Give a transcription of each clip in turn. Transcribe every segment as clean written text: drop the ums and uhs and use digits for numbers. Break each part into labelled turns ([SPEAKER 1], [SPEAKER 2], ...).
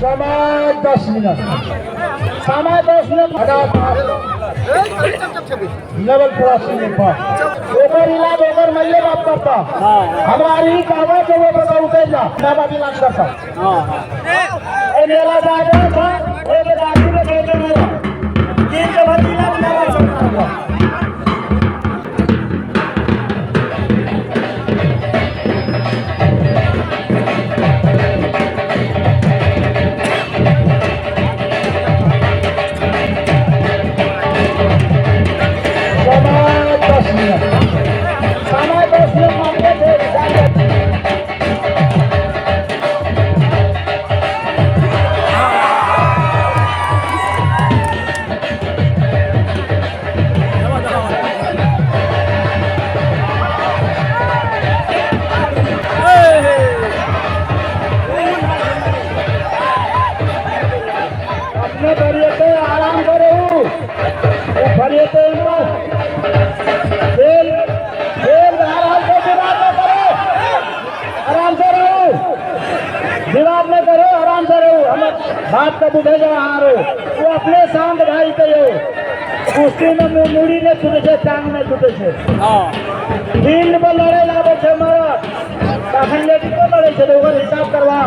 [SPEAKER 1] समय 10 मिनट, समय 10 minute. Level crossing पर ओकर इलाज ओकर मैये बाप करता। हमरा ई कहबै कि वो बता उतर जा, मैं बाप इलाज करता। ए मेला जाए था, एक गाड़ी में बैठे मेला तीन के बाद इलाज मेला चलता। समय 10 मिनट, समय 10 मिनट मांगे थे। अपने फरियते आराम करो, वो फरियते खेल खेल बहरहाल से विवाद न करो, आराम से रहो, विवाद न करो, आराम से रहो। हम बात का बुझे जा रहो, वो अपने शांत भाई कहो। कुश्ती में मुड़ी नहीं छूटे छै, टांग नहीं छूटे छै। फील्ड पर लड़े लाबे छै मरद, तखन लेडीजो लड़े छै, तऽ ओकर हिसाब करवा।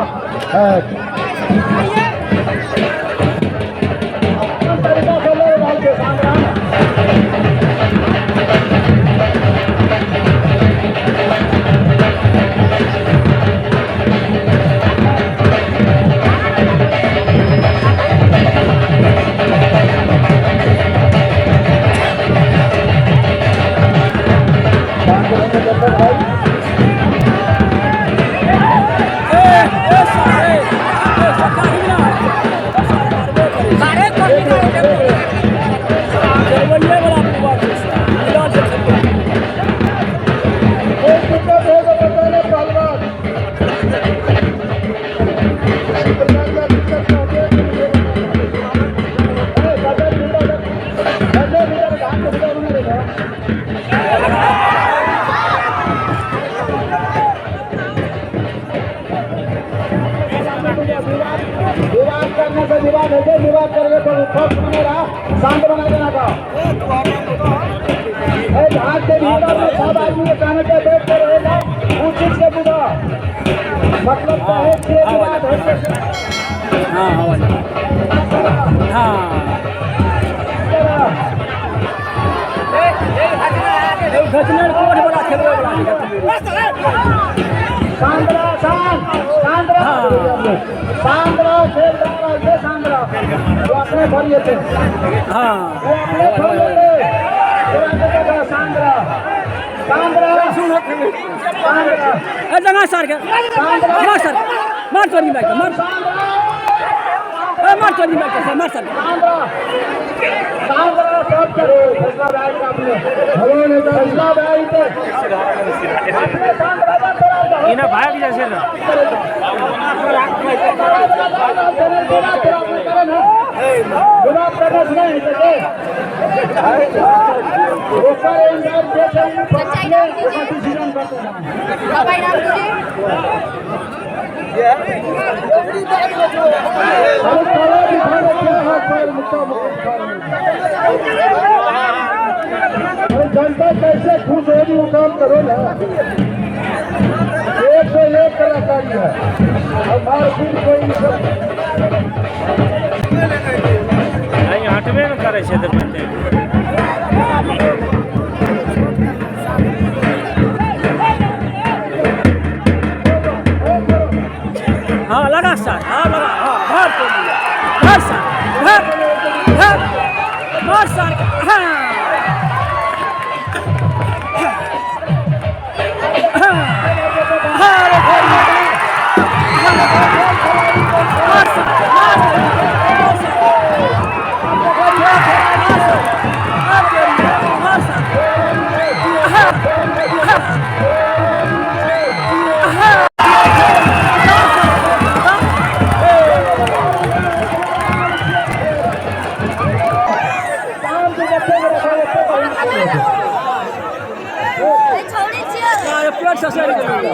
[SPEAKER 1] अपन तरीका से लड़ रहल छै शांत रह। शांत रहने दे भाई। कोई दिक्कत हो तो बताना पहलवान, किसी प्रकार का दिक्कत ना हो। अरे गड्ढे भीतर, गड्ढे भीतर घाट के भीतर नहीं रहेगा। विवाद विवाद करने से विवाद होते, विवाद करके तो फर्स्ट बनेगा, शांत बना देना का। ए घाट के भीतर में सब आदमी के कहने पे बैठ के रहेगा, उस चीज से बुझा मतलब कहे कि विवाद होते।
[SPEAKER 2] हाँ हाँ घचनर कोट वाला खेलबै वाला।
[SPEAKER 1] शांत रहो, शांत, शांत रहो, शांत रहो। खेल रहा है, शांत रहो। वो अपने फरिए थे। वो अपने फरिए थे। शांत रहो, शांत रहो, शांत रहो।
[SPEAKER 2] ए जंगा सर के मार सर, मार चोरी मार मार, ए मार चोरी मार सर, मार सर।
[SPEAKER 1] शांत रहो, शांत रहो, सब करो। फैसला भाई का अपने फैसला भाई पे अपने शांत रहो थोड़ा।
[SPEAKER 3] इना भाग जैसे ना।
[SPEAKER 1] विवाद करना नहीं है। ऊपर इंसान जे छै अपने डिसीजन करते हैं। अरे काला दिखा रहे क्या हाथ पैर मुक्का मुक्का। अरे जनता कैसे खुश होगी, वो काम करो ना। एक से एक कलाकारी है और मारपीट कोई सब
[SPEAKER 3] नहीं हटबे न करै छै तऽ बनतै।
[SPEAKER 2] हाँ लगा सर, हाँ लगा, हाँ धर तो लिया, धर सर, धर धर, मार सर, हाँ हाँ हाँ रे धर, मार सर, मार मार सर, मार सर, मार सर, हाँ हाँ हाँ।
[SPEAKER 1] काम के बच्चे के रखा है।
[SPEAKER 2] पेट ससरि गेलै।